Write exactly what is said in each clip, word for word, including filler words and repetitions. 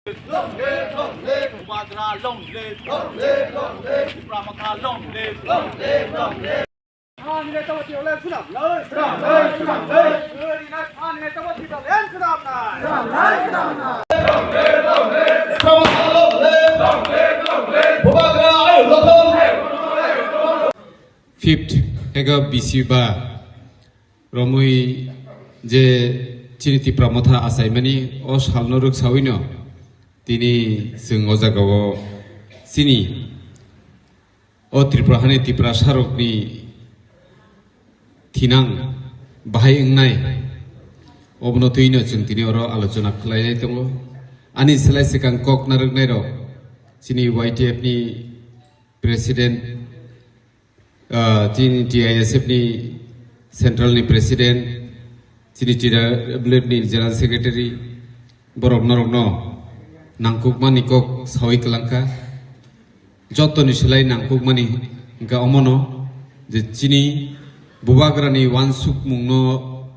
Long live, long live. Bubagra long live, long live, long live. Tipra Motha long live, long live, long live. Thani le tamo tio le swnam lai, swnam lai, swnam lai. Ri na thani le tamo tio le swnam lai, swnam lai, swnam lai. Tipra Motha long live, long live, long live. Bubagra ai lothong. Fifth ego bisi ba romwi je chini Tipra Motha achaimani o salno rwksawino tini chwng o jagao chini o Tripura hani Tiprasarokni thinang bahai wngnai obono twino chwng tini oro alochona khlainai tongo. Ani slai swkang kok narwknairok chini Y T F ni President, ah, chini T I S F ni Central ni President, chini T W F ni General Secretary, borok norokno nangkukmani kok sawi kwlangkha. Jotoni slai nangkukmani hwnkha omono je chini Bubagrani uansukmungno,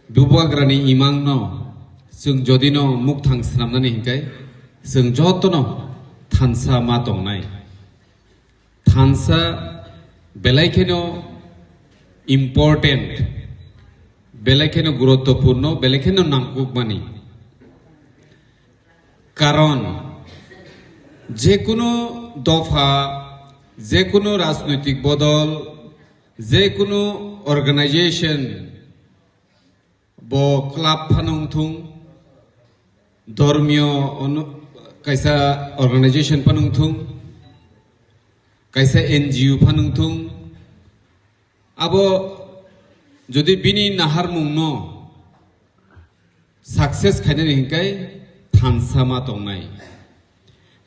Bubagrani imangno chwng jodino mukthang swnamnani hwnkhe chwng jotono thansa ma tongnai. Thansa belai kheno important, belai kheno guruttopurno, belai kheno nangkukmani. Karon, jekunu dopha, jekunu rajnoitik bodol, jekunu organization, bo club phano wngthung, dhormiyo onu-, kaisa organization phano wngthung, kaisa N G O phano wngthung, abo jodi bini naharmungno success khainani hinkai thansa ma tongnai.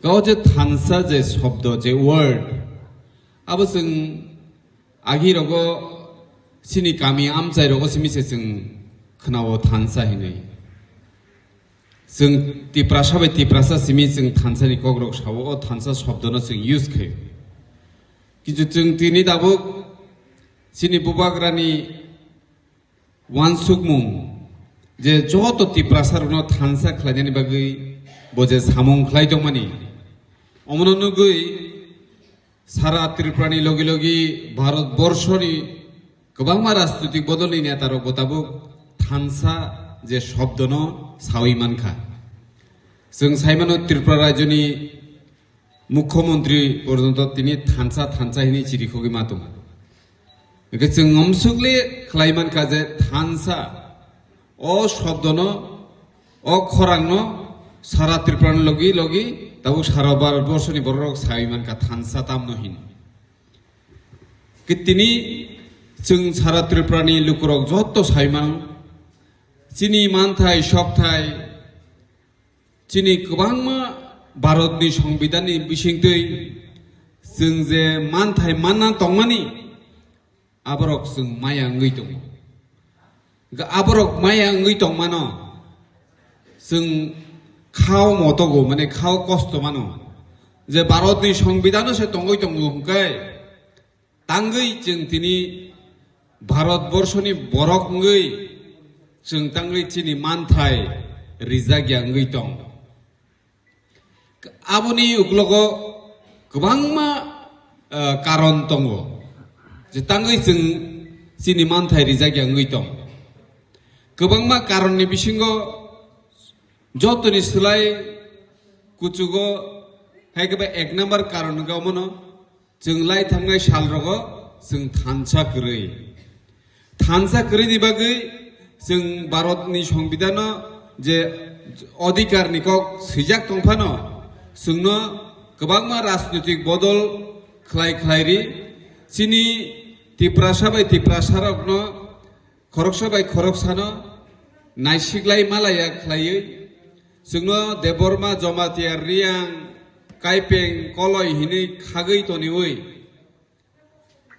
Kau je thansa je shobdo, je word, abo chwng agi rogo chini kami amchai rogo simi se chwng khwnao thansa hinwi. Chwng Tiprasa bai Tiprasa simi chwng thansa ni kok rok sao, o thansa shobdo no chwng use khaio. Kintu chwng tini tabuk chini Bubagrani uansukmung je joto Tiprasa rokno thansa khlainani bagwi bo je samung khlai tongmani, omono nugwi sara Tripurani logi logi Bharat borshoni kwbangma rajnoitik bodolni neta rok bo tabuk thansa je shobdono sawi mankha. Chwng saimano Tripura rajyoni Mukhyamantri porjonto tini thansa thansa hini chirikhogwi ma tongo. Hwnkhe chwng omsukli khlai mankha je thansa o shobdono, o khorangno sara Tripurani logi logi tabuk sara Bharat borshoni bororok sawi mankha thansa tamno hin. Khe tini chwng sara Tripurani lukurok jotto sawi mano, chini manthai sokthai, chini kwbangma Bharatni Songbidanni bisingtwi chwng je manthai manna tongmani, aborok chwng maya wngwi tongo. Ga-, aborok maya wngwi tongmano chwng khao motogo, mane khao kosto mano. Je Bharatni Songbidano se tongwi tongo hwnkhe, tangwi chwng tini Bharat borshoni borok wngwi chwng tangwi chini manthai rijak ya wngwi tong. Aboni uklogo kwbangma, eh, karon tongo, je tangwi chwng chini manthai rijak ya wngwi tong. Kwbangma karonni bisingo jotoni slai kuchugo, hai khe ba ek number karon hwnkhe omono, chwng lai thangnai sal rogo chwng thansa kwrwi. Thansa kwrwini bagwi chwng Bharatni Songbidano je odhikarni kok swijak tongphano, chwngno kwbangma rajnoitik bodol khlai khlai ri, chini Tiprasa bai Tiprasarokno khoroksa bai khoroksano naisiklai malaya khlaiwi, chwngno Debbarma, Jamatia, Riyang, Kaipeng, Koloi hinwi khagwi toniwi,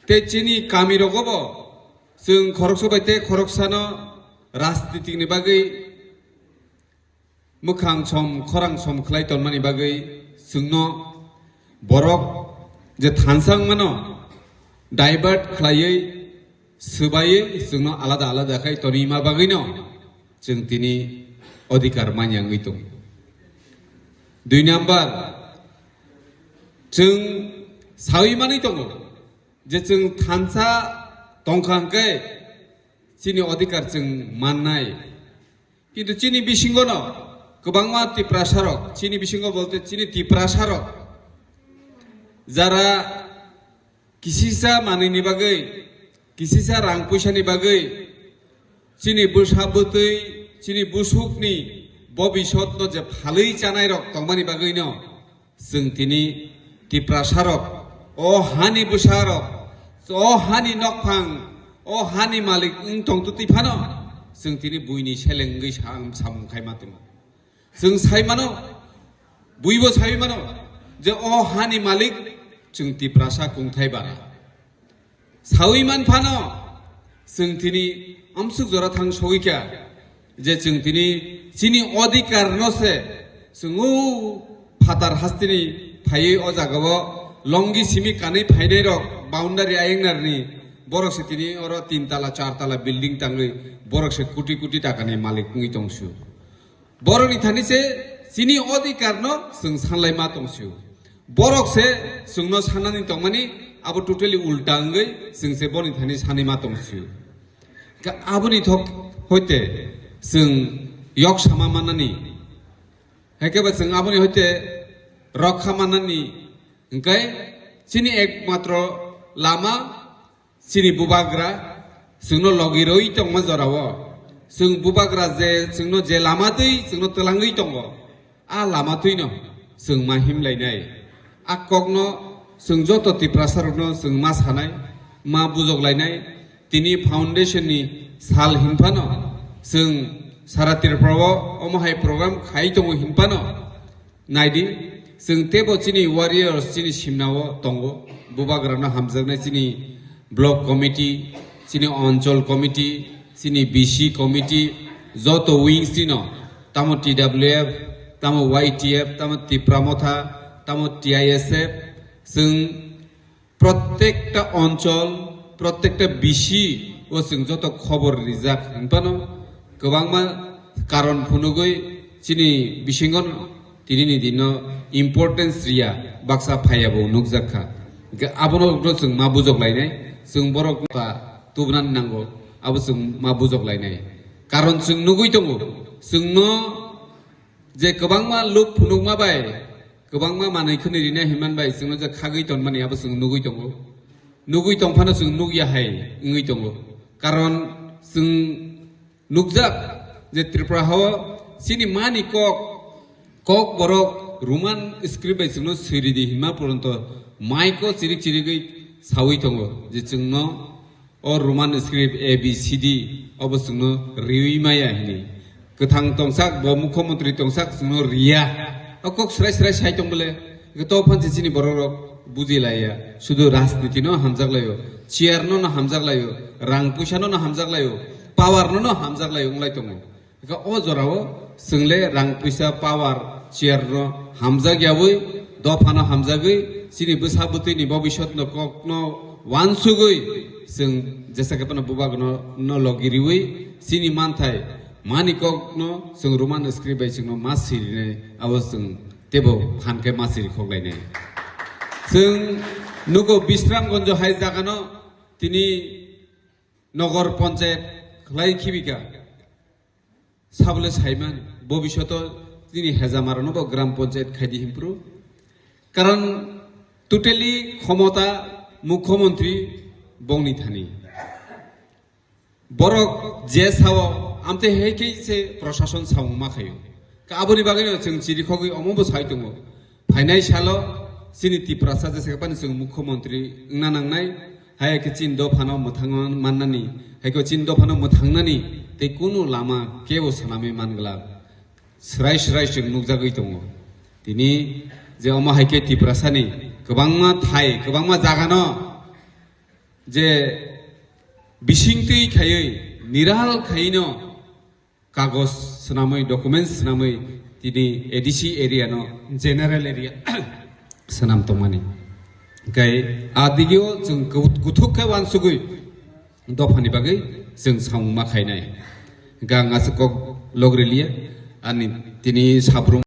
tei chini kamirogobo chwng khoroksa bai tei khoroksano rajnitikni bagwi mwkhang som khorang som khlai tonmani bagwi chwngno borok je thansa wngmano divert khlaiwi swbaiwi chwngno alada alada khai tonima bagwino chwng tini odhikar manya wngwi tongo. Dui number, chwng sawi manwi tongo je chwng thansa tongkha hwnkhe chini odhikar chwng mannai. Kintu chini bisingono kwbangma Tiprasarok, chini bisingo bolte chini Tiprasarok, jara kisisa manwini bagwi, kisisa rang puisani bagwi, chini bwsa bwtwi, chini busukni bobisotno je phalwi chanairok tongmani bagwino, chwng tini Tiprasarok, o hani bwsarok, o hani nokphang, o hani malik wng tongtwtwi phano, chwng tini buini seleng wngwi sa-, samung khai ma tongo. Chwng sai mano, buibo sai mano je o hani malik chwng Tiprasa kungthai bara. Sawi man phano chwng tini amsuk jora thang sogwi kha je chwng tini chini odhikar no se chwng o phatar hasteni phaiwi o jaga o longi simi kanwi phainai rok boundary ayengnar ni borok se tini oro tin tala char tala building tangwi borok se koti koti taka ni malik wngwi tongsu. Borokni thani se chini odhikar no chwng sanlai ma tongsio. Borok se chwngno sanani tongmani abo totally ulta wngwi chwng se boni thani sanwi ma tongsio. Ka aboni thok hoite chwng yok sama manani. Haikhe ba chwng aboni hoite rokha manani hwnkhe chini ekmatro lama chini bubagra chwngno logi rwi tongma jorao. Chwng bubagra je chwngno je lama twi chwngno twlangwi tongo, a lama twino chwng ma himlainai. A kokno chwng joto Tiprasarokno chwng ma sanai, ma bujoklainai. Tini foundation ni sal hinphano chwng sara Tripura o omo hai program khai tongo hinphano. Naidi, chwng teibo chini warriors chini simnao tongo, bubagrano hamjaknai chini block committee, chini onchol committee, chini B C committee, joto wings nino, tamo T W F, tamo Y T F, tamo Tipra Motha, tamo T I S F, chwng Protekta onchol, protekta bisi o chwng joto khobor rijak hinphano kwbangma karon phunugwi chini bisingo tinini dino importance riya baksa phaiya bo nukjak kha. Hwnkhe abono chwng ma bujok lainai, chwng borok ta tubunani nango, abo chwng ma bujok lainai. Karon chwng nugwi tongo, chwngno je kwbangma luk phunukma bai, kwbangma manwi khwnwi rinai hinman bai chwngno je khagwi tonmani abo chwng nugwi tongo. Nugwi tongphano chwng nukya hai wngwi tongo. Karon chwng nukjak je Tripura hao chini mani kok, kok borok Roman script bai chwngno swiridi hinma poronto maiko chirik chirigwi sawi tongo je chwngno O Roman script A B C D obo chwngno riwi maya hini. Kwthang tongsak bo mukhyamantri tongsak chwngno riya. O kok srai srai sai tong bole. Hwnkhe to phansi chini borok rok buji laiya. Sudu rajniti no hamjak laio. Chair no no hamjak laio. Rang puisa no no hamjak laio. Power no no hamjak laio wnglai tongo. Eka o jorao chwngle rang puisa power chair no hamjak yawi, dopha no hamjagwi, chini bwsa bwtwi ni bobisot no kok no wansugwi, chwng jesa khe phano bubak no, no logi riwi, chini manthai mani kok no chwng Roman script bai chwngno ma sirinai, abo chwng teibo phan khe ma siri khok lainai. Chwng nugo Bisramganj hai jaga no tini Nogor Panchayat khlai khibika. Sabole saiman, bobishoto chini hejamarano bo gram panchayat khaidi himpru. Karon totally khomota mukhyamantri bongni thani. Borok je sao, amte hai khe se prashason samung ma khayo. Ka aboni bagwino chwng chirikhogwi omo bo sai tongo. Phainai salo chini Tiprasa jesa khe phano chwng mukhyamantri wngna nangnai, hai khe chini dophano mwthang mannani, hai khe chini dophano mwthangnani tei kunu lama kebo swnamwi man glak. Srai srai chwng nukjagwi tongo. Tini je omo hai khe Tiprasani kwbangma thai, kwbangma jagano je bisingtwi khaiwi, niral khaino, kagos swnamwi, documents swnamwi tini A D C area no general area swnam tongmani. Hwnkhe a digio chwng kuthuk khe wansugwi dophani bagwi chwng samung ma khainai. Hwnkhe ang aswk kok logri liya, ani tini sabrum